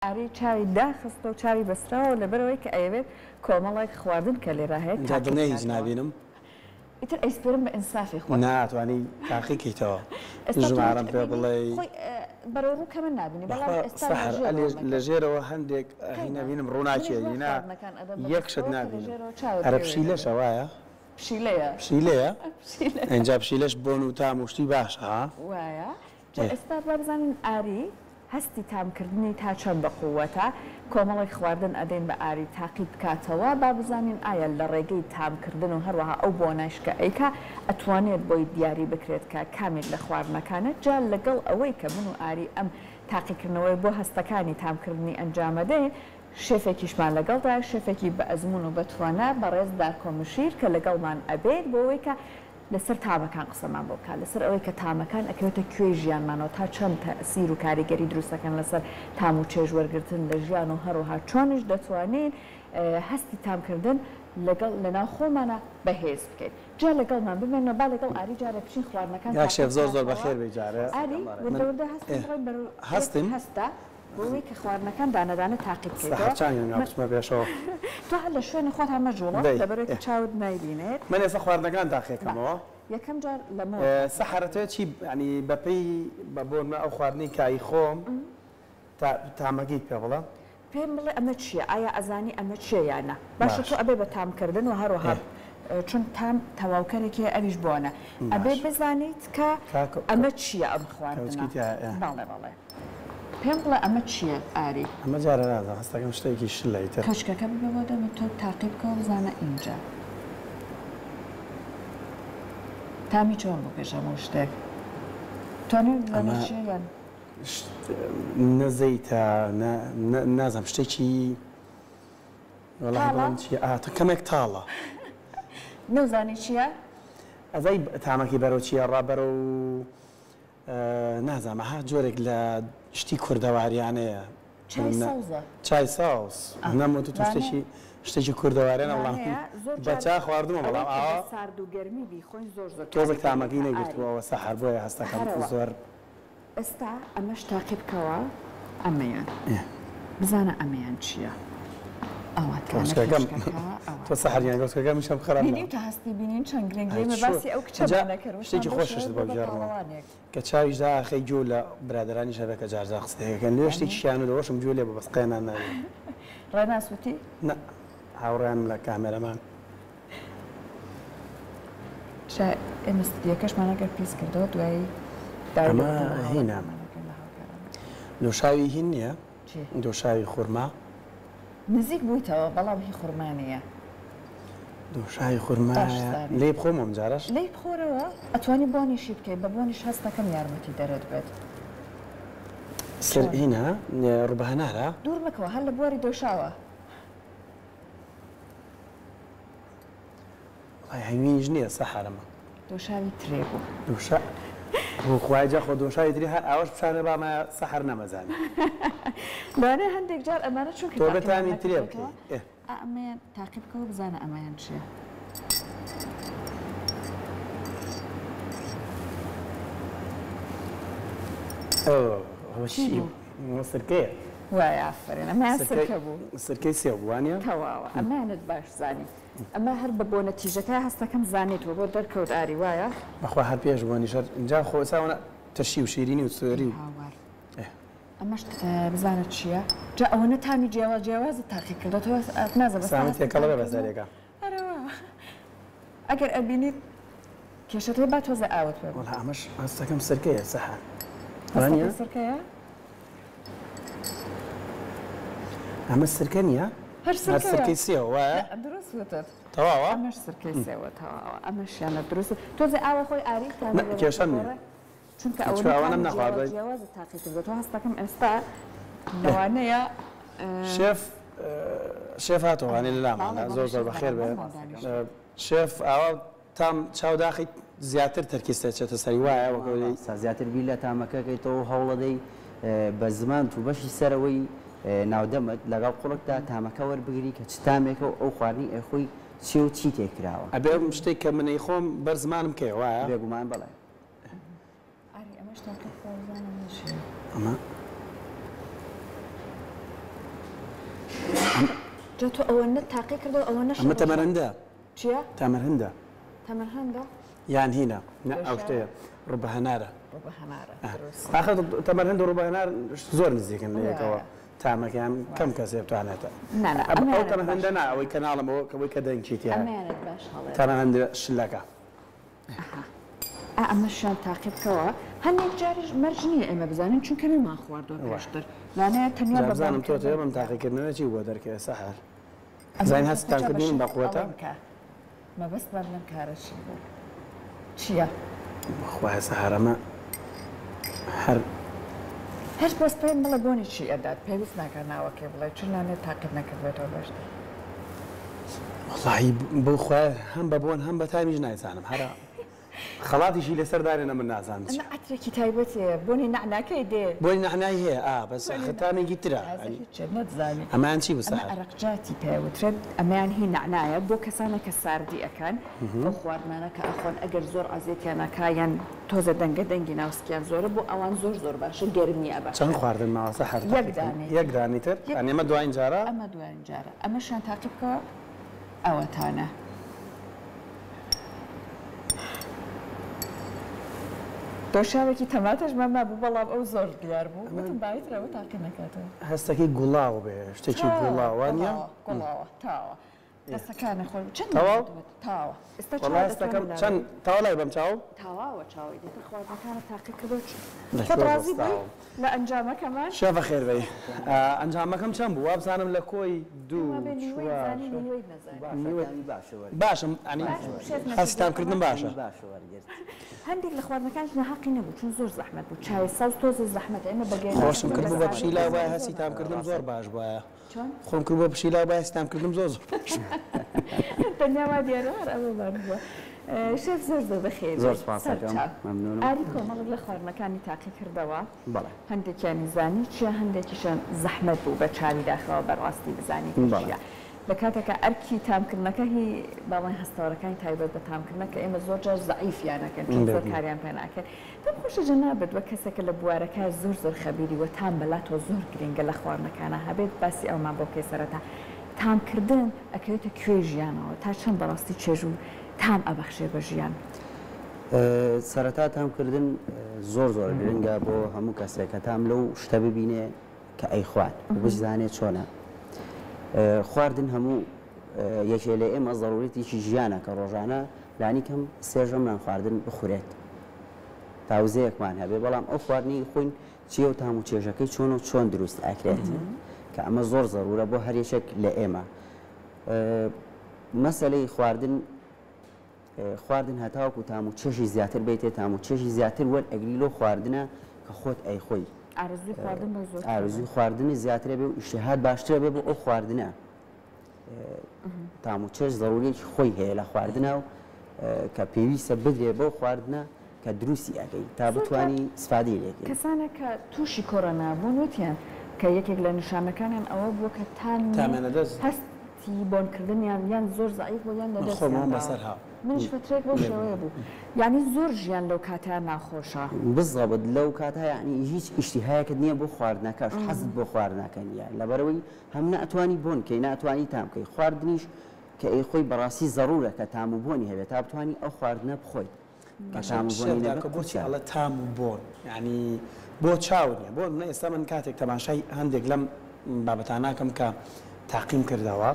ئاری چاوی داخستە و چاوی بەستراوە لەبەرئەوەی کە ئەیەوێت کۆمەڵێک خواردن کە لێرە هەیە جا تاقی دڵنیای هیچ بکاتەوە. نابینم. ئیتر ئەیسپێرم بە ئینسافی خۆت. ناتوانی تاقی کەیتەوە ئێستا تۆ هیچ ژمارەم پێ ئەبینی بڵێی. خۆی بەرەو ڕوو کە من نابینی بەڵام بەخوا ئێستا لە سەحەر ژێرەوە ئەلێ لە مەکە. ژێرەوە هەندێک هی کەینا نەبینم ڕووناکی منیش وا ئەگینا خواردنەکان ئەدەم بە یەک شت دەستەوە کە لە نابینم. ژێرەوە چاوت ئەرە پێوەی نەبێت. پشیلەشە وایە؟ پشیلەیە. پشیلەیە؟ پشیلەیە. ئینجا پشیلەش بۆن و تام و شتی باشە ها؟ وایە. جا ئێ. ئێستا با بزانین ئاری هەستی تامکردنی تا چەند بە قووەتە، کۆمەڵێک خواردن ئەدەین بە ئاری تاقی بکاتەوە با بزانین ئایا لە ڕێگەی تامکردن و هەروەها ئەو بۆنەش کە ئەیکا ئەتوانێت بۆی دیاری بکرێت کە کامێک لە خواردنەکانە جا لەگەڵ ئەوەی کە من و ئاری ئەم تاقیکردنەوەیە بۆ هەستەکانی تامکردنی ئەنجامەدەین شێفێکیشمان لەگەڵدایە شێفێکی بە ئەزموون و بەتوانا بەڕێز دارکۆ مشیر کە لەگەڵمان ئەبێت بۆ ئەوەی کە لەسەر تامەکان قسەمان بۆ بکات، لەسەر ئەوەی کە تامەکان ئەکەوێتە کوێی ژیانمانەوە، تا چەند تەئسیر و کاریگەری دروست ئەکەن لەسەر تام و چێژ وەرگرتن لە ژیان و هەروەها چۆنیش دەتوانین هەستی تامکردن لەگەڵ لەناو خۆمانا بەهێز بکەین. جا لەگەڵمان بمێنەوە با لەگەڵ ئاری جارێک بچین خواردنەکان کاک تاقی شێف زۆر زۆر بکاتەوە. بەخێر بێی جارێ ئاری من وردە وردە هەستم ئێ بڕۆین بەرەو یەک هەستم. هەستە بۆ ئەوەی کە خواردنەکان دانە دانە تاقی سەحەر بکەیتەوە. چانیان من بچمە پێشەوە. تۆ هەر لە شوێنی خۆتا مەجوڵە دەی لەبەرئەوەی ئێ. کە چاوت نایبینێت. من ئێستا خواردنەکان با تاقیەکەمەوە. یەکەم جار لەمەوە تاقی سەحەر بکەوە. ئەتەوێ چی یانی بەپێی بە بۆ نمونە ئەو خواردنەی کە ئەیخۆم تا تامەکەیت پێ بڵێم؟ پێم بڵێ ئەمە چییە؟ ئایا ئەزانی ئەمە چییە یا نا؟ باشە باش تۆ ئەبێ بە تامکردن و هەروەها ئێ. چون تام تەواوکەرێکی هەیە ئەویش بۆنە ئەبێ باش. بزانیت کە کاکە ئەمە چییە ئەم خواردنە. کەوچکی تیایە ئێ. بەڵێ بەڵێ. پێم بڵێ ئەمە چییە ئاری؟ ئەمە جارێ نازانم هەستەکەم شتێکی شلە ئیتر. کەوچکەکە ببە بۆ دەمت تۆ تاقی بکەوە بزانە ئینجا. تامی چۆن بوو پێش هەموو شتێک؟ توانیوت بزانی ئەمە چییە یان؟ نە زەیتە نە نازانم شتێکی وەڵاهی تاڵە؟ بڵێم چییە ئا کەمێک تاڵە. نەوزانی چییە؟ ئەزای تامەکەی بەرەو چییە ڕا بەرەو نازانم ئەها جۆرێک لە شتی کوردەواریانەیە. چای سەوزە. چای سەوز نەم وت تو شتێکی شتێکی کوردەواریانە بەڵام زۆر بە چا خواردومە بەڵام ئەوەی کە ئاوا بە سارد و گەرمی بیخۆین زۆر زۆر تۆزێک کاریگەریەکە تامەکەی ئاری. نەگرتبووەوە سەحەر بۆیە هەستەکەم هەرەوە. زۆر. ئێستا ئەمەش تاقی بکەوە ئەمەیان بزانە ئەمەیان چییە ئەوە تانە کەوچکەکەم کەوچکەکە ئەوە تۆ سەحەر گیان کەوچکەکەم شەم خراپ بینیم تا هەستی بینین چەند گرنگی ئەی ئێمە چۆ باسی ئەو ئینجا کچەمان نەکرد وتمان شتێکی بۆ خۆششت شێوەت بۆ بوو بە بگێڕمەوە پاڵەوانێک. کە چاویش دائەخەی گوێ لە برادەرانیش هەبێ کە جار جار قسەیەک ئەکەن لێ یانی شتێکیشیان و لەوەشم گوێ لێ بوو بەس قەیەنان نابینم. ڕێناس وتی؟ نا هاوڕێیانم لە کامێرەمان. جا ئێمە ستدیۆکەشمان ئەگەر پیس کردەوە دوایی داوای ئەمە لێبوردن لە هینە هاوڕێکانمان ئەکەین لە هاوکارانمان. دۆشاوی هین نییە؟ چی؟ دۆشاوی خورما؟ نزیک بوویتەوە بەڵام هی خورما نییە. دۆشاوی باش خورمایە زانی. لێی بخۆمەوە ئەم جارەش؟ لێی بخۆرەوە ئەتوانی بۆنیشی بکەی بە بۆنیش هەست دەکەم یارمەتی دەرت بێت. سر چۆن؟ هینە ڕووبە هەنارە؟ دوور مەکەوە هەر لە بواری دۆشاوە. وەڵای هەنگوینیش نییە سەحەرەمە. دۆشاوی ترێ بوو. دۆشا بۆ خوایە جا خۆ دۆشاوی ترێ هەر ئاوەش بچانە بامایە سەحەر نەمەزانی. لەوانەیە هەندێک جار ئەمانە چونکە تۆ بێ تاقیمان تامی ترێ نەکردۆتەوە بکەی ئێ. ئا ئەمەیان تاقی بکەوە بزانە ئەمەیان چییە. ئۆ ئەوە چی چی بوو؟ ئەوە سرکەیە. وایە ئافەرین ئەمەیان سرکەی سرکە بوو. سرکەی سێو بوو وانیە؟ تەواوە ئەمەیانت باش زانی. ئەمە هەر بە بۆنە تیژەکە هەستەکەم زانیت وە بۆت دەرکەوت ئاری وایە؟ بەخوا هەر پێش بۆنیش هەر جا خۆ ئێستا ئەوەنە ترشی و شیرینی و ئەی سوێری و هاوار ئێ. ئەمەش بزانە چییە؟ جا ئەوەنە تامی جیاواز جیاوازت تاقی کردۆتەوە نازانم ئێستا سامت هەستی تێکەڵە بێ تامکردنەوە بەسەرێکا. ئەرەوە ئەگەر ئەبینیت کێشەت هەیە با تۆزێ ئاوت پێ وەڵا ئەمەش هەستەکەم سرکەیە سەحەر وانیە؟ هەستەکەی سرکەیە؟ ئەمە سرکە نییە؟ هەر هەر سرکەیە. سرکەی سێوە وایە؟ نا دروست وتت. تەواوە؟ ئەمەش سرکەی سێوە تەواوە ئەمەشیانە دروست تۆزێ ئاوە خۆی ئاری نا تامی بەرەو کێشەم نییە. دەگۆڕێ چونکە چونکە ئەوەنە ئەوانەم تامی جیاواز نەخواردووە. جیاوازت تاقی کردۆتەوە هەستەکەم ئێستا لەوانەیە شێف شێف هاتەوە هەنێ لە بەڵێ لامانە بەڵێ زۆر زۆر شێف بەخێر بێ بەرامبەرمان دانیشتووە. شێف ئاوا تام چاو داخیت زیاتر تەرکیز دەچێتە سەری وایە وەک ئەوەی ڕاستە زیاتر بیر لە تامەکە کەیتەوە و هەوڵەدەی بە زمانت و بەشی سەرەوەی ناودەمت لەگەڵ قوڕگدا تامەکە وەربگری کە چ تامێکە و ئەو خواردنی ئەیخۆی چیە و چی تێکراوە. ئەبێ ئەم شتەی کە من ئەیخۆم بەر زمانم کەیە وایە؟ بێگومان بەڵێ. ئاری ئەمەش تاقی بکەوە بزانم چیە. ئەمە. جا تۆ ئەوەنەت تاقی کردەوە ئەوەنەش ئەمە تەمەرەندە. چییە؟ تەمەرهندە. تەمەرهندە؟ یان هینە نا ئەو شتەیە ڕوبە هەنارە. ڕوبە هەنارە دروست. ئاخر تەمەرهند و ڕوبە هەنار زۆر نزیکن لە یەکەوە تامەکەیان کەم کەسێ بتوانێتە. نا نا ئەو تەمەرهندە نا ئەوەی کە ناڵم ئەوەی کە دەنگی تیایە. ئەمەیانت باش هەڵێ. تەمەرهند شلەکە. ئا ئەمەشیان تاقی بکەوە. هەندێک جاریش مەرج نییە ئێمە بزانین چونکە نەمان خواردووە پێشتر. لانەیە تەنیا بە بزانم تۆ تێ بەم تاقیکردنەوە چی بۆ دەرکەوێ سەحەر. زین هەستتانکردنیم بە قوەتە؟ مەبەستمان لەم کارە چی بوو؟ چییە؟ خوایە سەحەر ئەمە هەر هەر بەس پێم بڵێ بۆنی چی ئەدات؟ پێویست ناکات ناوەکەی بڵێ چون لانەیە تاقیت نەکردوێتەوە پێشتر. وەڵاهی بەو خوایە هەم بە بۆن هەم بە تامیش نایزانم هەرا خەڵاتیشی لەسەر دانێنە من نازانم چیە. ئەمە عەترێکی تایبەتی هەیە بۆنی نەعناکەی دێ. بۆنی نەعنای هەیە ئا بەس ئاخر تامێکی ترە. نەتزانی. ئەمەیان چی بوو ئەمە سەحەر؟ ئەرەقجاتی پێ وترێت ئەمەیان هی نەعنایە بۆ کەسانێک کە ساردی ئەکەن ئەو خواردنانە کە ئەخۆن ئەگەر زۆر عەزێتیان ئەکا یان تۆزە دەنگە دەنگی ناوسکیان زۆرە بۆ ئەوان زۆر زۆر باشە گەرمی ئەبەخشێت. چەند خواردن ماوە سەحەر؟ یەک دانەی یەک دانەی تر یانی ئەمە دواین جارە؟ ئەمە دواین جارە ئەمەشیان تاقی بکەوە ئەوەتانە. دۆشاوێکی تەماتەشمان مابوو بەڵام ئەو زۆر دیار بوو وتم با ئیتر ئەوە تاقی نەکاتەوە. هەستەکەی گوڵاو بێ شتێکی گوڵاو وانیە؟ گوڵاوە تاوە دەستەکانی خۆی چەند تەواو؟ تاوە ئێستا وەڵا هەستەکەم چەند تەواو لای بەم چاو؟ تەواوە چاوی دیتر خواردنەکانت تاقی کردەوە خۆت ڕازی بووی لە ئەنجامەکەمان؟ شێ بەخێر بێی. ئەنجامەکەم چەند بوو؟ وابزانم لە کۆی دوو چوار باشم یانی هەستام کردم باشە. هەندێک لە خواردنەکانیش ناهەقی نەبوو چون زۆر زەحمەت بوو چای سەوز تۆزێ زەحمەتە ئێمە بە گەرمی خۆشم کردبوو بە پشیلە وایە هەستی تامکردنم زۆر باش بوایە. خۆم کردبووە پشیلە وایە هەستی تامکردنم زۆر زۆر باش بوو. تەنیا وا دیارە هەر ئەوەمان بووە. شێف زۆر زۆر بەخێر زۆر سوپاس ئەکەم مەمنونم. ئاری کۆمەڵێک لە خواردنەکانی تاقی کردەوە. بەڵێ. هەندێکیانی زانی چیە هەندێکیشیان زەحمەت بوو بە چاوی داخراوە بەڕاستی بزانی کە چیە. لە کاتێکا ئەرکی تامکردنەکە هی با بڵێین هەستەوەرەکانی تایبەت بە تامکردنە کە ئێمە زۆر جار زەعیفیان ئەکەین چون زۆر کاریان پێ ناکەین. پێم خۆشە جەنابت وەک کەسێک کە لە بوارەکە زۆر زۆر خەبیری و تام بەلاتەوە زۆر گرینگە لە خواردنەکانا هەبێت باسی ئەوەمان بۆ بکەی سەرەتا تامکردن ئەکەوێتە کوێی ژیانەوە تا چەند بەڕاستی چێژ و تام ئەبەخشێ بە ژیان؟ سەرەتا تامکردن زۆر زۆر گرنگە بۆ هەموو کەسێک کە تام لەو شتە ببینێ کە ئەیخوات و بشزانێ چۆنە. خواردن هەموو یەکێ لە ئێمە زەروورەتێکی ژیانە کە ڕۆژانە لانیکەم سێ ژەم نان خواردن بخورێت تا وزەیەکمان هەبێ، بەڵام ئەو خواردنەی خۆین چییە و تام و چێژەکەی چۆنە و چۆن دروست ئەکرێت کە ئەمە زۆر زەروورە بۆ هەر یەکێک لە ئێمە. مەسەلەی خواردن خواردن هەتاوەکو تام و چێژی زیاتر بیتێ تام و چێژی زیاتر وەرئەگری لەو خواردنە کە خۆت ئەیخۆی. ئارەزووی خواردن بۆ زۆرتر ئارەزووی خواردنی زیاترە بێ و ئیشتیهات باشترە بێ بۆ ئەو خواردنە. تام و چێژ زەرووریەکی خۆی هەیە لە خواردنە و کە پێویستە بدرێ بەو خواردنە کە دروستی ئەکەی تا بتوانی ئیسفادەی لێ کەی. کەسانێک کە تووشی کۆرۆنا بوون وتیان کە یەکێک لە نیشانەکانیان ئەوە بووە کە تامی هەستی بۆنکردنیان یان زۆر زەعیف بووە یان لەدەستیان داوە. منیش فەترەیەک بەو شێوەیە بوو. یانی زۆر ژیان لەو کاتەیا ناخۆشە. بزەبت لەو کاتە یانی هیچ ئیشتیهایەکت نییە بۆ خواردنەکەش حەزت بۆ خواردنەکە نییە لەبەرئەوەی هەم نەئەتوانی بۆن کەی نەئەتوانی تام کەی خواردنیش کە ئەیخۆی بەڕاستی زەڕورە کە تام و بۆنی هەبێت تا بتوانی ئەو خواردنە بخۆیت کە باشە تام و شێف بۆنی نەبێت داکۆ بۆچی قورسە. ئەڵێ تام و بۆن یانی بۆ چاو نیە بۆ نمونە ئێستا من کاتێک تەماشای هەندێک لەم بابەتانە ئەکەم کە تاقیم کردەوە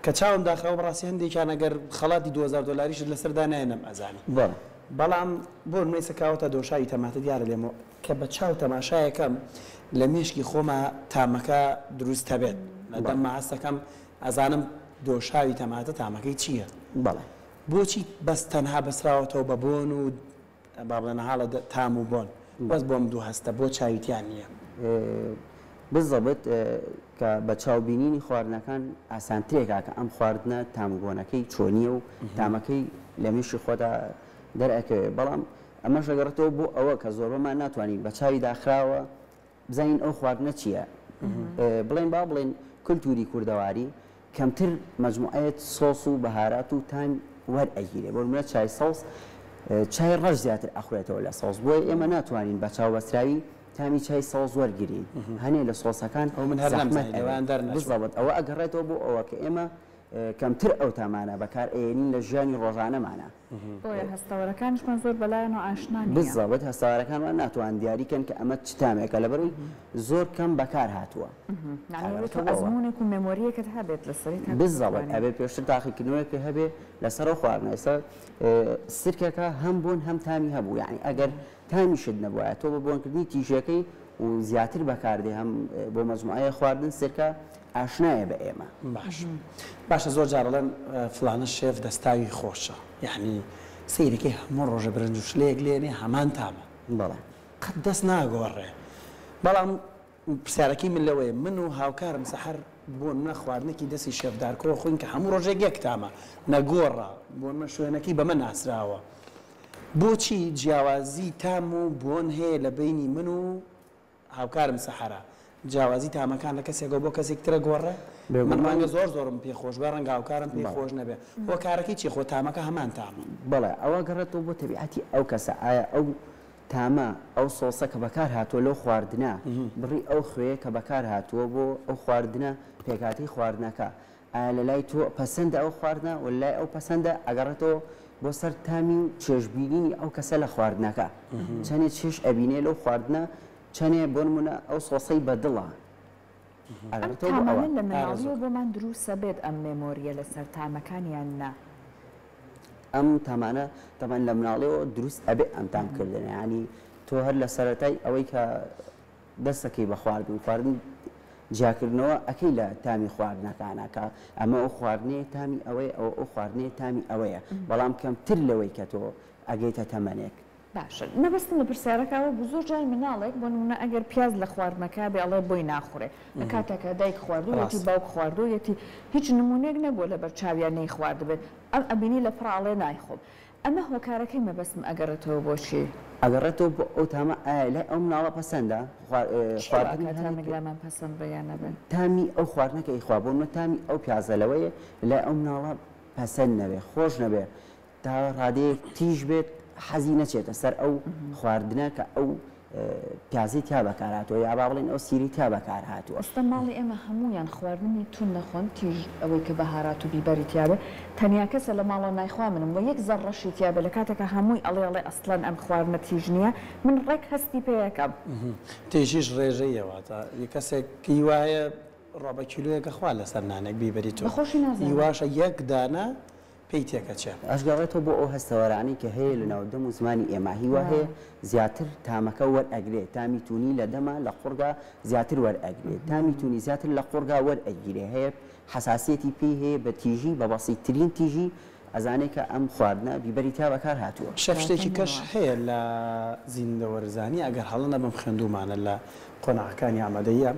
کە چاوم داخراوە بەڕاستی هەندێکیان ئەگەر خەڵاتی 2000 دۆلاریشت لەسەر دانایە نەمئەزانی بەڵێ. بەڵام بۆ نمونە ئێستا کاوەتا دۆشاوی تەماتە دیارە لێمەوە کە بە چاو تەماشایەکەم لە مێشکی خۆما تامەکە دروست ئەبێت لە بەڵێ. دەمما هەستەکەم ئەزانم دۆشاوی تەماتە تامەکەی چییە. بەڵێ. بۆچی بەس تەنها بەسراوەتەوە بە بۆن و با بڵێن هاڵە تام و بۆن بەس بۆم دوو هەستە بۆ چاوی تیا نییە؟ بزەبت کە بە چاو بینینی خواردنەکان ئاسانترێکە کە ئەم خواردنە تام و بۆنەکەی چۆنییە و تامەکەی لە مێشکی خۆتا دەرئەکەوێ بەڵام ئەمەش ئەگەڕێتەوە بۆ ئەوە کە زۆربەمان ناتوانین بە چاوی داخراوە بزانین ئەو خواردنە چییە بڵێن با بڵێن کولتوری کوردەواری کەمتر مەجموعەیەت سۆس و بەهارات و تام وەرئەگیرێ بۆ نمونە چای سەوز چای ڕەش زیاتر ئەخورێتەوە لە سەوز بۆیە ئێمە ناتوانین بە چاوبەستراوی تامی چای سەوز وەرگرین هەنێ لە سۆسەکان ئەو من هەر زەحمەت نەمزانی ئەبێ لەوەیان دەرنەچوو. بزەبت ئەوە ئەگەڕێتەوە بۆ ئەوە کە ئێمە کەمتر ئەو تامانە بەکار ئەیەنین لە ژیانی ڕۆژانەمانا. بۆیە هەستەوەرەکانیشمان زۆر بەلایانەوە ئاشنا نییە. بزەبت هەستەوارەکانمان ناتوانن دیاری کەن کە ئەمە چ تامێکە لەبەرئەوەی زۆر کەم بەکار هاتووە. یانی ئەبێ تۆ ئەگەڕێتەوە بۆ ئەوە. ئەزموونێک و مێمۆرییەکت هەبێت لەسەری تاکو بزەبت بتوانی. ئەبێ پێشتر تاقیکردنەوەیەکت هەبێ لەسەر ئەو خواردنە. ئێستا سرکەکە هەم بۆن هەم تامی هەبوو یانی ئەگەر تامیشت نەبوایە تۆ بە بۆنکردنی تیژەکەی و زیاتر بەکاردێ هەم بۆ مەجموعەیە خواردن سرکە ئاشنایە بە ئێمە. باش باشە زۆر جار ئەڵێن فڵانە شێف دەستاوی خۆشە یەعنی سەیرەکەی هەموو ڕۆژە برنج و شلەیەک لێنێ هەمان تامە بەڵێ. قەت دەست ناگۆڕێ بەڵام پرسیارەکەی من لەوەیە من و هاوکارم سەحەر بۆ نمونە خواردنێکی دەستی شێف دارکۆ خۆین کە هەموو ڕۆژێک یەک تامە نەگۆڕە بۆ نمونە شوێنەکەی بەمە ناسراوە بۆچی جیاوازی تام و بۆن هەیە لە بەینی من و هاوکارم سەحەرە جیاوازی تامەکان لە کەسێکەوە بۆ کەسێک ترە گۆڕێ من بێگومان ڕەنگە زۆر زۆرم پێ خۆش بێ ڕەنگە هاوکارم پێی بەڵێ. خۆش نەبێ هۆکارەکەی چیە خۆ تامەکە هەمان تامە. بەڵێ ئەوە گەڕێتەوە بۆ تەبیعەتی ئەو کەسە ئایا ئەو تامە ئەو سۆسە کە بەکار هاتووە لەو خواردنە بڕی ئەو خوێیە کە بەکار هاتووە بۆ ئەو خواردنە پێکهاتەی خواردنەکە ئایا لە لای تۆ پەسەندە ئەو خواردنە و لە لای ئەو پەسەندە ئەگەڕێتەوە بۆ سەر تامی و چێژبینینی ئەو کەسە لە خواردنەکە چەنێ چێژ ئەبینێ لەو خواردنە چەنێ بۆ نمونە ئەو سۆسەی بەدڵە ئەم ئەگەڕێتەوە بۆ ئەوە. تامانە لە مناڵیەوە ئارەزوو. بۆمان دروسە بێت ئەم مێمۆریە لەسەر تامەکان یان نا؟ ئەم تامانە تەبعەن لە مناڵیەوە دروست ئەبێ ئەم تام کردنە یانی تۆ هەر لە سەرەتای ئەوەی کە دەستەکەی بە خواردن خواردن جیاکردنەوە ئەکەی لە تامی خواردنەکانە کە ئەمە ئەو خواردنەیە تامی ئەوەیە ئەوە ئەو خواردنەیە تامی ئەوەیە بەڵام کەمتر لەوەی کە تۆ ئەگەیتە تەمەنێک. باشە مەبەستم لە پرسیارەکە ئەوە بوو زۆر جار مناڵێک بۆ نمونە ئەگەر پیاز لە خواردنەکە بێ ئەڵێ بۆی ناخورێ لە کاتێکا دایک خواردوویەتی ڕاستە. باوک خواردوویەتی هیچ نمونەیەک نەبووە لەبەر چاویا نەیخواردبێت ئەم ئەبینی لە پڕا ئەڵێ نایخۆم ئەمە هۆکارەکەی مەبەستم ئەگەڕێتەوە بۆ چی؟ ئەگەڕێتەوە بۆ ئەو تامە ئایا لای ئەو مناڵە پەسەندە چی وا خواردنی ئەکا هەنێک تامێک لامان پەسەند بێ یان نەبێ؟ تامی ئەو خواردنە کە ئەیخوا بۆ نمونە تامی ئەو پیازە لەوەیە لای ئەو مناڵە پەسەند نەبێ خۆش نەبێ تا ڕادەیەک تیژ بێت حەزی نەچێتە سەر ئەو خواردنە کە ئەو پیازەی تیا بەکار هاتووە یا با بڵێین ئەو سیرەی تیا بەکار هاتووە. ئێستا ماڵی ئێمە هەموویان خواردنی توند نەخۆن تیژ ئەوەی کە بەهارات و بیبەری تیابێ تەنیا کەسە لە ماڵەوە نایخوا منم وە یەک زەڕەشی تیابێ لە کاتێکا هەمووی ئەڵێ ئەڵێ ئەسڵەن ئەم خواردنە تیژ نیە من ڕێک هەستی پێ ئەکەم. تیژیش ڕێژەییە واتە کەسێک هی وایە ڕۆبە کیلۆیەک ئەخوا لەسەر نانێک بیبەری تۆ بە خۆشی هی نازانم. واشە یەک دانە پێی تێکەچێ. ئەشگەڕێتەوە بۆ ئەو هەستەوەرانەی کە هەیە لە ناو دەم و زمانی ئێمە، هی وا هەیە زیاتر تامەکە وەرئەگرێ، تامی توونی لە دەما لە قوڕگا زیاتر وەرئەگرێ، تامی توونی زیاتر لە قوڕگا وەرئەگیرێ، هەیە حەساسیەتی پێی هەیە بە تیژی، بە بەسیتترین تیژی ئەزانێ کە ئەم خواردنە بیبەری تیا بەکار هاتووە. شەف شتێکی کەواتە کەش نەوە. هەیە لە زیندەوەرزانی ئەگەر هەڵە نەبم خوێندوومانە لە قۆناغەکانی ئامادەییە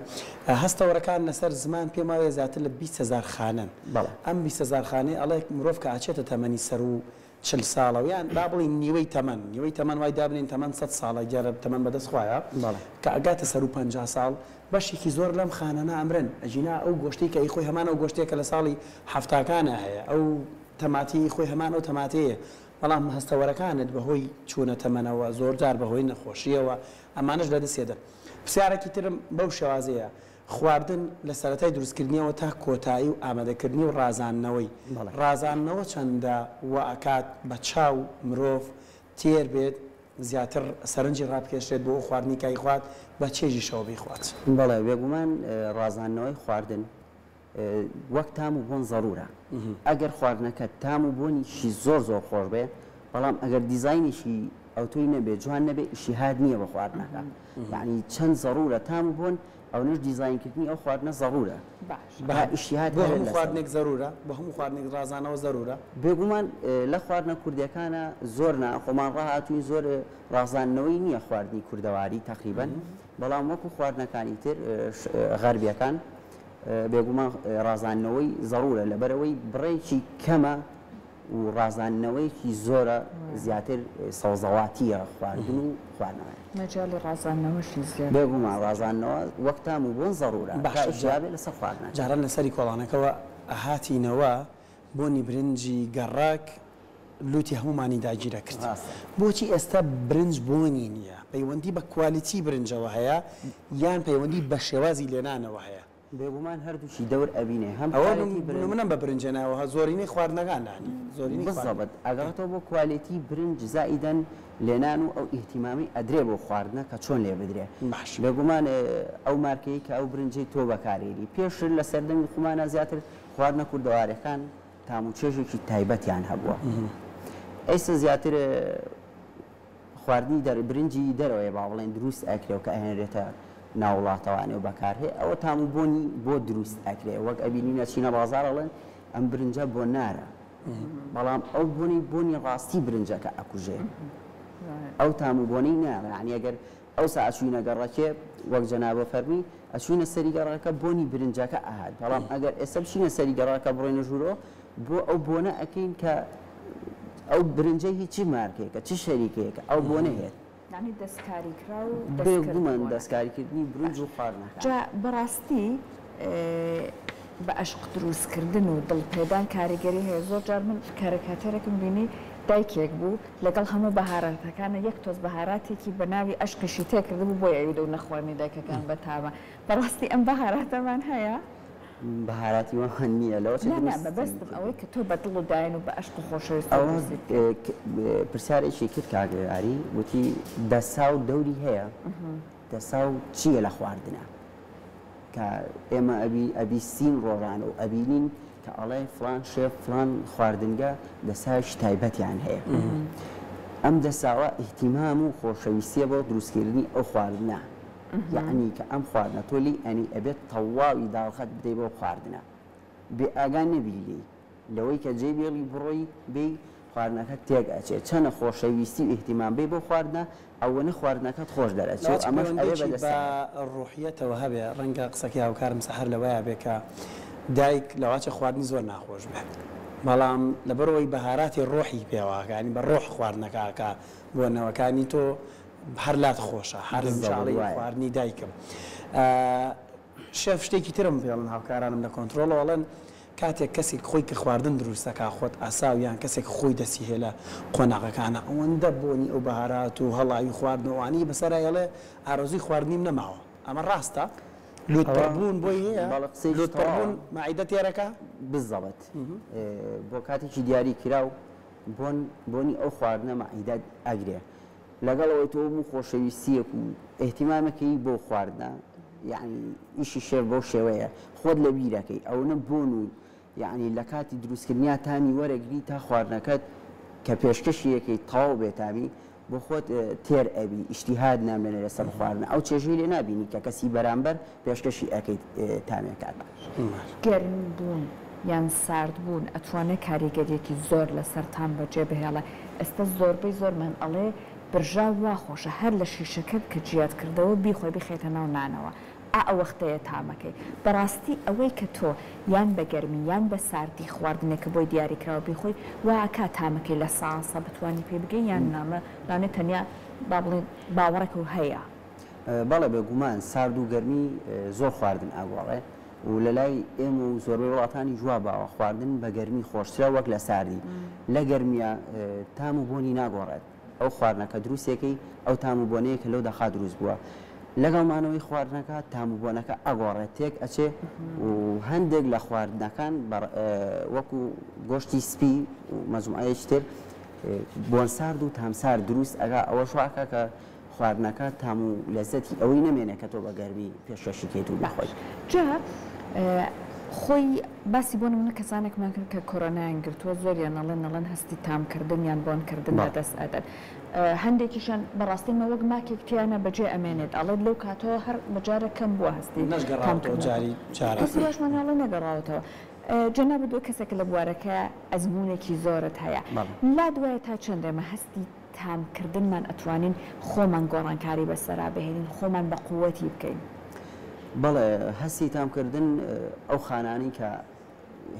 هەستەوەرەکان لەسەر زمان پێم وایە زیاتر لە 20 هەزار خانەن. بەڵێ. ئەم 20 هەزار خانەی ئەڵێ مرۆڤ کە ئەچێتە تەمەنی سەروو 40 ساڵەوە یان با بڵێین نیوەی تەمەن، نیوەی تەمەن وای دابنێین تەمەن 100 ساڵە دیارە تەمەن بەدەست خوایە، بەڵێ. کە ئەگاتە سەروو 50 ساڵ بەشێکی زۆر لەم خانانە ئەمرن، ئەگینا ئەو گۆشتەی کە ئەیخۆی هەمان ئەو گۆشتەیە کە لە ساڵی حەفتاکانا هەیە، ئەو تەماتەی ئەیخۆی هەمان ئەو تەماتەیە، بەڵام هەستەوەرەکانت بەهۆی چوونە تەمەنەوە زۆرجار بەهۆی نەخۆشییەوە ئەمانەش لەدەست ئەدەن. پرسیارێکی ترم بەو شێوازەیە، خواردن لە سەرەتای دروستکردنیەوە تا کۆتایی و ئامادەکردنی و ڕازاندنەوەی، بەڵێ. ڕازاندنەوە چەندە وا ئەکات بە چاو مرۆڤ تێر بێت زیاتر سەرنجی ڕابکێشرێت بۆ ئەو خواردنەی کە ئەیخوات بە چێژیشەوە بیخوات؟ بەڵێ بێگومان ڕازاندنەوەی خواردن وەک تام و بۆن زەرورە ئەگەر خواردنەکە تام و بۆنیشی زۆر زۆر خۆش بێ بەڵام ئەگەر دیزاینێکی ئەوتۆی نەبێ جوان نەبێ ئیشیهات نییە بە خواردنەکە یعنی چەند زەرورە تام و بۆن ئەونەش دیزاینکردنی ئەو خواردنە زەرورە باشە با ئیشیهات بۆ هەرە هەموو لەسەر خواردنێک زەرورە؟ بۆ هەموو خواردنێک ڕازانەوە زەرورە؟ بێگومان لە خواردنە کوردیەکانە زۆر نا خۆمان ڕاهاتوین زۆر ڕازاندنەوەی نییە خواردنی کوردەواری تەقریبەن بەڵام وەکو خواردنەکانی تر غەربیەکان بێگومان ڕازاندنەوەی زەرورە لەبەرئەوەی بڕێکی کەمە و ڕازاندنەوەیەکی زۆرە زیاتر سەوزەواتیە خواردن و خواردنەوەیان. مەجالی ڕازاندنەوەشی زیاتر. بێگومان ڕازاندنەوە وەک تام و بۆن زەرورە تا باشە ئیش جابێ لەسەر خواردنەکە. جاران لەسەری کۆڵانەکەوە ئەهاتینەوە بۆنی برنجی گەڕەک. لوتی هەموومانی داگیرەکرد. ڕاستە. بۆچی ئێستا برنج بۆنی نییە؟ پەیوەندی بە quality برنجەوە هەیە یان پەیوەندی بە شێوازی لێنانەوە هەیە؟ بێگومان هەردووکی دەور ئەبینێ هەم ئەوە quality برنج. نمونەم بە برنج هێناوە زۆرینەی خواردنەکان یانی زۆرینەی خواردن. بالضبط ئەگەڕێتەوە بۆ quality برنج زائیدەن لێنان و ئەو ئیهتیمامەی ئەدرێ بۆ خواردنە کە چۆن لێ بدرێ. باش. بێگومان ئەو مارکەی کە ئەو برنجەی تۆ بەکارێنی پێشتر لە سەردەمی خومانا زیاتر خواردنە کوردەوارەکان تام و چێژێکی تایبەتیان هەبووە. ئێستا زیاتر خواردنی دەر برنجی دەرەوەیە با بڵێن دروست ئەکرێ و کە ئەهێنرێتە ناو وڵاتەوانێ و بەکارهێ ئەوە تام و بۆنی بۆ دروست ئەکرێ وەک ئەبینین ئەچینە بازاڕ ئەڵێن ئەم برنجە بۆنارە بەڵام ئەو بۆنی بۆنی ڕاستی برنجەکە ئەکوژێ ئەو تام و بۆنەی نایەڵێ یانی ئەگەر ئەوسا ئەچوینە گەڕەکێ وەک جەنابە فەرمی ئەچوینە سەری گەڕەکە بۆنی برنجەکە ئەهات بەڵام ئەگەر ئێستا بچینە سەری گەڕەکە بڕۆینە ژوورەوە بۆ ئەو بۆنە ئەکەین کە ئەو برنجە هی چ مارکەیەکە چ شەریکەیەکە ئەو بۆنە هێت. یانی دەستکاری کراو و دەستکرد بێگومان بۆنەکە. دەستکاریکردنی برنج باش و خواردنەکان. جا بەڕاستی بە ئەشق دروست کردن و دڵ پێدان کاریگەری هەیە زۆر جار من کارەکاتێرێکم بینی دایکێک بوو لەگەڵ هەموو بەهاراتەکانا یەک تۆز بەهاراتێکی بە ناوی ئەشقیشی تێکردبوو بۆیە ئەیوت ئەو نەخواردنی دایکەکان بەتامە بەڕاستی ئەم بەهاراتەمان هەیە؟ بەهاراتی وامان نییە لەوە چ نا نا دروست مەبەستم ئەوەی کە تۆ بە دڵ و دایەن و بە ئەشق و خۆشەویستەوە ئەوە دروستی بکەی. پرسیارێکی کرد کاک ئاری وتی دەساو دەوری هەیە؟ دەساو چییە لە خواردنا؟ کە ئێمە ئەبی ئەبیستین ڕۆژانە و ئەبینین کە ئەڵێ فڵان شێف فڵان خواردنگە دەساوێکی تایبەتیان هەیە ئەم دەساوە ئیهتیمام و خۆشەویستیە بۆ دروستکردنی ئەو خواردنە یەعنی کە ئەم خواردنە تۆ لێی ئەنی ئەبێت تەواوی داڵغەت بدەی بەو خواردنە بێ ئاگا نەبی لێی لەوەی کە جێی بێڵی بڕۆی بێی خواردنەکەت تێک ئەچێ چەنە خۆشەویستی و ئیهتیمام بەی بەو خواردنە ئەوەنە خواردنەکەت خۆش دەرئەچێ و لەوەچ ئەمەش ئەبێ بە پەیوەندیەکی بە دەستەوە. ڕوحیەتەوە هەبێ ڕەنگە قسەکەی هاوکارم سەحەر لەوەیا بێ کە دایک لەواچە خواردنی زۆر ناخۆش بێ بەڵام لەبەرئەوەی بەهاراتی ڕۆحی پێوە ئەکا یانی بە ڕۆح خواردنەکە ئەکا بۆ نەوەکانی تۆ هەر لات خۆشە هەر بالضبط هەمیشە ئەڵێی وایە. خواردنی دایکم شێف شتێکی ترم پێڵن هاوکارانم لە کۆنترۆڵەوە ئەڵێن کاتێک کەسێک خۆی کە خواردن دروست دەکا خۆت ئاساو یان کەسێک خۆی دەستی هەیە لە قۆناغەکانا ئەوەندە بۆنی ئەو بەهارات و هەڵاوی خواردن و ئەوانەی بەسەرا ئەڵێ ئارەزووی خواردنیم نەماوە ئەمە ڕاستە؟ لوت ئەوە پڕ بوون بۆی هەیە؟ بەڵێ قسەیەکی لوت پڕ تەواوە. بوون مەعیدە تێرەکا؟ بالضبط بۆ کاتێکی دیاری کراو بۆن بۆنی ئەو خواردنە مەعیدەت ئەگرێ لەگەڵ ئەوەی تۆ هەموو خۆشەویستیەک و ئیهتیمامەکەی بەو خواردنە یەعنی ئیشی شێف بەو شێوەیە خۆت لە بیرەکەی ئەونە بۆن و یەعنی لە کاتی دروستکردنیا تامی وەرەگری تا خواردنەکەت کە پێشکەشی ئەکەی تەواو بێتامی بۆ خۆت تێر ئەبی ئیشتیهات نامێنێ لەسەر خواردنە ئەو چێژەی لێ نابینی کە کەسی بەرامبەر پێشکەشی ئەکەیت تامێکات. گەرم بوون یان سارد بوون ئەتوانێ کاریگەریەکی زۆر لەسەر تام بەجێ بهێڵێ ئێستا زۆربەی زۆرمان ئەڵێ برژاو وا خۆشە هەر لە شیشەکەت کە جیات کردەوە بیخۆی بیخەیتە ناو نانەوە ئا ئەوەختەیە تامەکەی بەڕاستی ئەوەی کە تۆ یان بە گەرمی یان بە ساردی خواردنێکە بۆی دیاری کراوە بیخۆی وا ئەکا تامەکەی لە ساسە بتوانی پێی بگەی یان نا لانێ تەنیا با بڵێین باوەڕێکە و هەیە. بەڵێ بێگومان سارد و گەرمی زۆر خواردن ئەگۆڕێ و لەلای ئێمە و زۆربەی وڵاتانیش وا باوە خواردن بە گەرمی خۆشترە وەک لە ساردی لە گەرمییا تام و بۆنی ناگۆڕێت ئەو خواردنە کە دروستێکەی ئەو تام و بۆنەیە کە لەو دەقا دروست بووە لەگەڵ مانەوەی خواردنەکە تام و بۆنەکە ئەگۆڕێت تێک ئەچێ و هەندێک لە خواردنەکان وەکو گۆشتی سپی و مەجموعەیەکی تر بۆن سارد و تام سارد دروست ئەکا ئەوەش وا ئەکا کە خواردنەکە تام و لەزەتی ئەوەی نەمێنێ کە تۆ بە گەرمی پێشکەشی کەیت و باش بیخۆیت. جا خۆی باسی بۆ نمونە کەسانێکمان کرد کە کۆرۆنایان گرتووە زۆریان ئەڵێن ئەڵێن هەستی تام کردن یان بۆن کردن لە بەڵێ. دەست ئەدەن هەندێکیشیان بەڕاستی مە وەک ماکێک تیانە بەجێ ئەمێنێت ئەڵێت لەو کاتەوە هەر بەجارێک کەم بووە هەستی تام نەشگەڕاوەتەوە کردنەکە جاری جاران. کەسی واشمان هەیە ئەڵێ نەگەڕاوەتەوە جەنابت وەک کەسێک لە بوارەکە ئەزموونێکی زۆرت هەیە بەڵێ. لات وایە تا چەند ئێمە هەستی تام کردنمان ئەتوانین خۆمان گۆڕانکاری بەسەرا بهێنین خۆمان بە قوتی بکەین؟ بەڵێ هەستی تام کردن ئەو خانانەی کە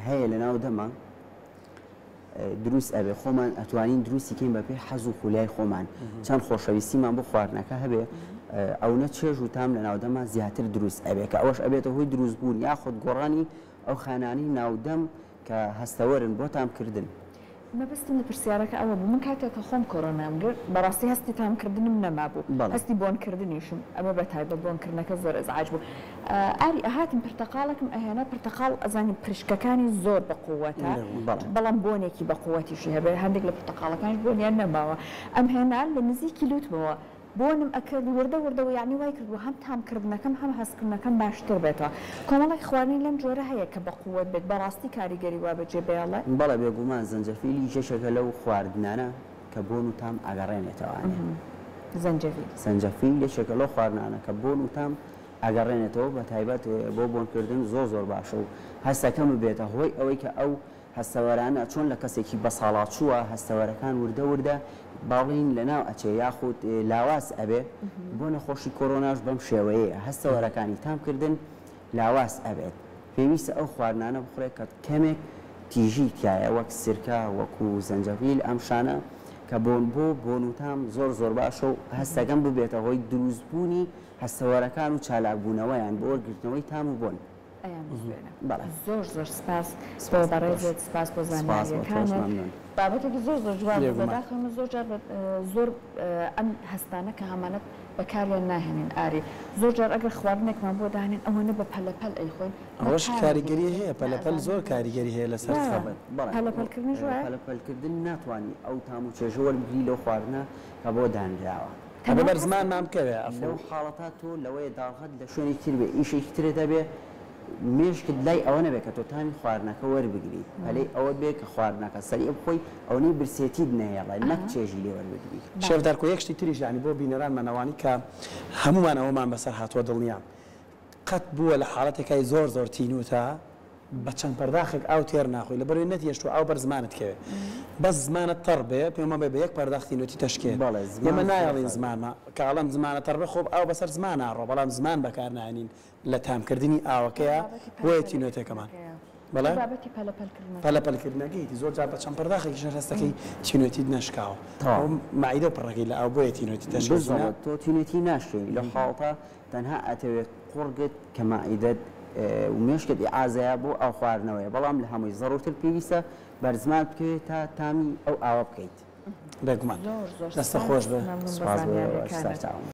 هەیە لە ناو دەما دروست ئەبێ خۆمان ئەتوانین دروستی کەین بە پێی حەز و خولیای خۆمان چەند خۆشەویستیمان بۆ خواردنەکە هەبێ ئەونە چێژ و تام لە ناودەما زیاتر دروست ئەبێ کە ئەوەش ئەبێتە هۆی دروست بوون یاخود گۆڕانی ئەو خانانەی ناودەم کە هەستەوەرن بۆ تام کردن. مەبەستم لە پرسیارەکە ئەوە بوو، من کاتێک کە خۆم کۆرۆنام گرت، بەڕاستی هەستی تامکردنم نەمابوو، هەستی بۆنکردنیشم، ئەمە بە تایبەت بۆنکردنەکە زۆر ئەزعاج بوو. ئاری ئەهاتم پرتەقاڵێکم ئەهێنا، پرتەقاڵ ئەزانی پریشکەکانی زۆر بە قووەتە، بەڵام بۆنێکی بە قووەتیشی هەبێ، هەندێک لە پرتەقاڵەکانیش بۆنیان نەماوە. ئەمهێنا لە نزیکی لووتمەوە بۆنم ئەکرد وردە وردە و یەعنی وای کردبوو هەم تام کردنەکەم هەم هەست کردنەکەم باشتر بێتەوە. کۆمەڵێک خواردنی لەم جۆرە هەیە کە بە قوەت بێت بەڕاستی کاریگەری وا بەجێ بێڵێ؟ بەڵێ بێگومان زەنجەفیلیش یەکێکە لەو خواردنانە کە بۆن و تام ئەگەڕێنێتەوانێ. زەنجەفیل. زەنجەفیل یەکێکە لەو خواردنانە کە بۆن و تام ئەگەڕێنێتەوە بەتایبەت بۆ بۆنکردن زۆر زۆر باشە و هەستەکەم ببێتە هۆی ئەوەی کە ئەو هەستەوەرانە چۆن لە کەسێکی بەساڵاچووە هەستەوەرەکان وردە وردە با بڵێین لەناو ئەچێ یاخود لاواز ئەبێ بۆ نەخۆشی کۆرۆناش بەم شێوەیەیە هەستەوەرەکانی تامکردن لاواز ئەبێت پێویستە ئەو خواردنانە بخورێت کە کەمێک تیژی تایە وەک سرکە وەکو زەنجەفیل ئەم شانە کە بۆن بۆ بۆن و تام زۆر زۆر باشە و هەستەکەم ببێتە هۆی دروستبوونی هەستەوەرەکان و چالاکبوونەوەیان بۆ وەرگرتنەوەی تام و بۆن. ئەیان بزوێنە. بەڵێ. زۆر زۆر سپاس بۆ سپاس بۆ تۆش. بەڕێزت سپاس بۆ سپاس بۆ تۆش زانیاریەکانت. مەمنون. بابەتێکی زۆر زۆر جوان بوو بێگومان. بەداخەوە ئێمە زۆر جار بە زۆر ئەم هەستانە کە هەمانە بەکاریان ناهێنین ئاری زۆر جار ئەگەر خواردنێکمان بۆ دانێن ئەوەنە بە پەلەپەل ئەیخۆین ئەوەش بەکارمان کاریگەری هەیە پەلەپەل نازانین زۆر کاریگەری هەیە لەسەر وایە خەڵک. بەڵێ پەلەپەلکردنیش وایە؟ پەلەپەلکردن ناتوانی ئەو تام و چێژە وەربگری لەو خواردنە کە بۆ دانراوە. ئەبێ تەنها بەر هەستەکەی زمانمان بکەوێ ئەفو. لەو حاڵەتە تۆ لەوەیە داڵغەت لە شوێنێکی تر بێ ئیشێکی ترت هەبێ مێشکت لای ئەوە نەبێ کە تۆ تامی خواردنەکە وەربگری پەلەی ئەوەت بێ کە خواردنەکە سەریع بخۆی ئەونەی برسێتیت نەهێڵێ نەک چێژی لێ وەربگری. شێف دارکۆ یەک شتی تریش یانی بۆ بینەرانمان ئەوانی کە هەموومان ئەوەمان بەسەر هاتووە دڵنیام قەت بووە لە حاڵەتێکای زۆر زۆر تینووتە بە چەند پەرداخێک ئاو تێر ناخۆی لەبەرئەوەی نەتهێشتووە ئاو بەر زمانت کەوێ بەس زمانت تەڕ بێ پێمان بێ بە یەک پەرداخ تینووتی تەشکێ بەڵێ زمان ئێمە زۆر نایەڵین تەڕ بێ. زمانما کە ئەڵێم زمانە تەڕ بێ خۆ ئاو بەسەر زمانا ڕۆ بەڵام زمان بەکار ناهێنین لە تامکردنی ئاوەکەیا بابەتی بۆیە تینوێتەکەمان پەلەپەلکردنەکەیە. بەڵێ بابەتی پەلەپەلکردنەکە. پەلەپەلکردنەکەیتی زۆر جار بە چەند پەرداخێکیش هەر هەستەکەی تینوێتیت نەشکاوە تەواو. ئەو مەعیدە و پڕەکەی لە ئاو بۆیە تینوێتی تەشکێ ژنە. بالضبط تۆ تینوێتی ناشکێنی لەو حاڵەتە تەنها ئەتەوێ قوڕگت کە مەعیدەت و مێشکت ئیعازەیە بۆ ئاو خواردنەوەیە بەڵام لە هەمووی زەڕورتر پێویستە بەر زمانت بکەوێت تا تامی ئەو ئاوە بکەیت. بێگومان زۆر زۆر دەستت سپاس خۆش بێ. مەمنون بە سپاس بۆ ئێوەش زانیاریەکانت. سەرچاوم.